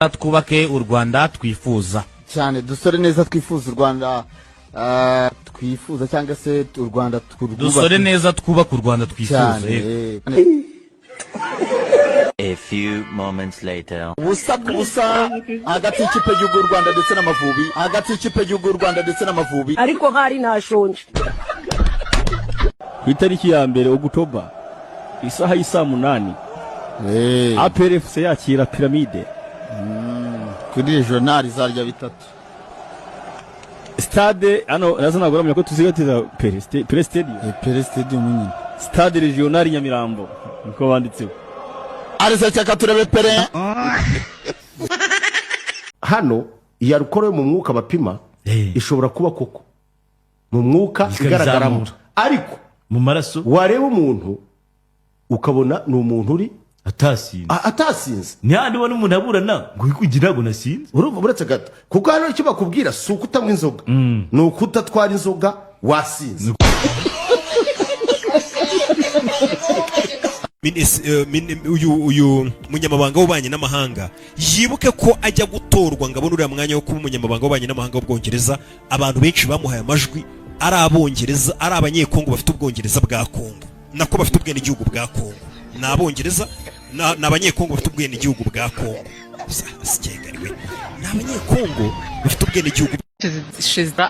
Twubake u Rwanda twifuza. Cyane, dusore neza twifuza u Rwanda twifuza, cyangwa se u Rwanda turwubake. Dusore neza, twubake u Rwanda twifuza. Cyane. Yego. A few moments later. Ubusa ku busa hagati y'ikipe y'igihugu y'u Rwanda ndetse n'Amavubi, hagati y'ikipe y'igihugu y'u Rwanda ndetse n'Amavubi. Ariko hari ntashonje. Ku itariki ya 1 Ogutoba, isaha y'isaa 8, APR FC yakira Pyramide. Kuri regional izarya bitatu. Stade hano nazo ntabwo uramenya ko tuzigatiza Pele Stadium. Pele Stadium nyine. Stade Regional Nyamirambo niko banditseho. Arise cyaka, turebe Pele. Hano iyi alcool yo mu mwuka bapima ishobora kuba koko mu mwuka Ikabizamura. igaragaramo, ariko mu maraso wareba umuntu ukabona ni umuntu uri atasinze. Atasinze. Ni handi ubona umuntu aburana ngo wikugira ngo nasinze. Urumva, uretse gato, kuko hano icyo bakubwira si ukutanywa inzoga, ni ukudatwara inzoga wasinze. Uyu munyamabanga w'ububanyi n'amahanga yibuke ko ajya gutorwa ngo abone uriya mwanya wo kuba umunyamabanga w'ububanyi n'amahanga w'Ubwongereza, abantu benshi bamuhaye amajwi ari Abongereza, ari Abanyekongo bafite ubwongereza bwa Kongo, nako bafite ubwenegihugu bwa Kongo. Ni Abongereza, ni Abanyekongo bafite ubwenegihugu bwa Kongo. Sikengariwe, ni Abanyekongo bafite ubwenegihugu.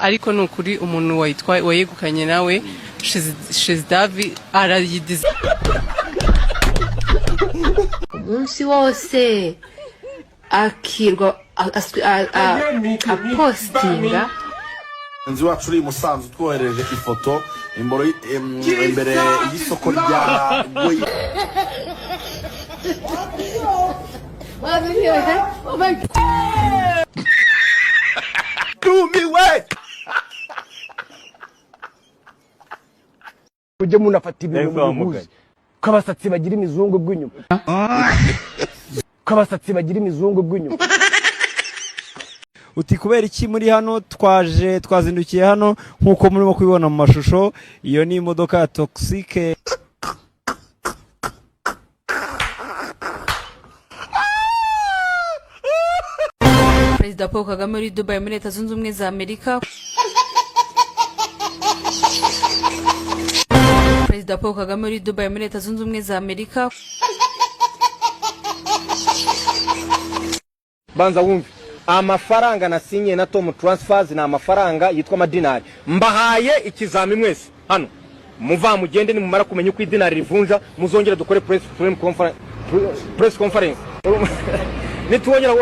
Ariko ni ukuri, umuntu wayitwa wayegukanye nawe Shizidavi arayidiza. Umunsi wose akirwa apostinga. Mugenzi wacu uri i Musanze utwohereje ifoto imboro imbere y'isoko rya Goyi. Tumiwe. Mujye munafata ibintu mubihuze, ko abasatsi bagira imizungu bw'inyuma, ko abasatsi bagira imizungu bw'inyuma. Uti kubera iki muri hano? Twaje, twazindukiye hano nk'uko murimo kubibona mu mashusho. Iyo ni imodoka ya Toxike. Perezida Paul Kagame uri Dubai muri Leta Zunze Ubumwe za Amerika. Perezida Paul Kagame uri Dubai muri Leta Zunze Ubumwe za Amerika. Banza wumve, amafaranga nasinye na Tom Transfers ni amafaranga yitwa amadinari. Mbahaye ikizami mwese hano, muva mugende, nimumara kumenya uko idinari rivunja muzongere dukore press conference, press conference nitwongera.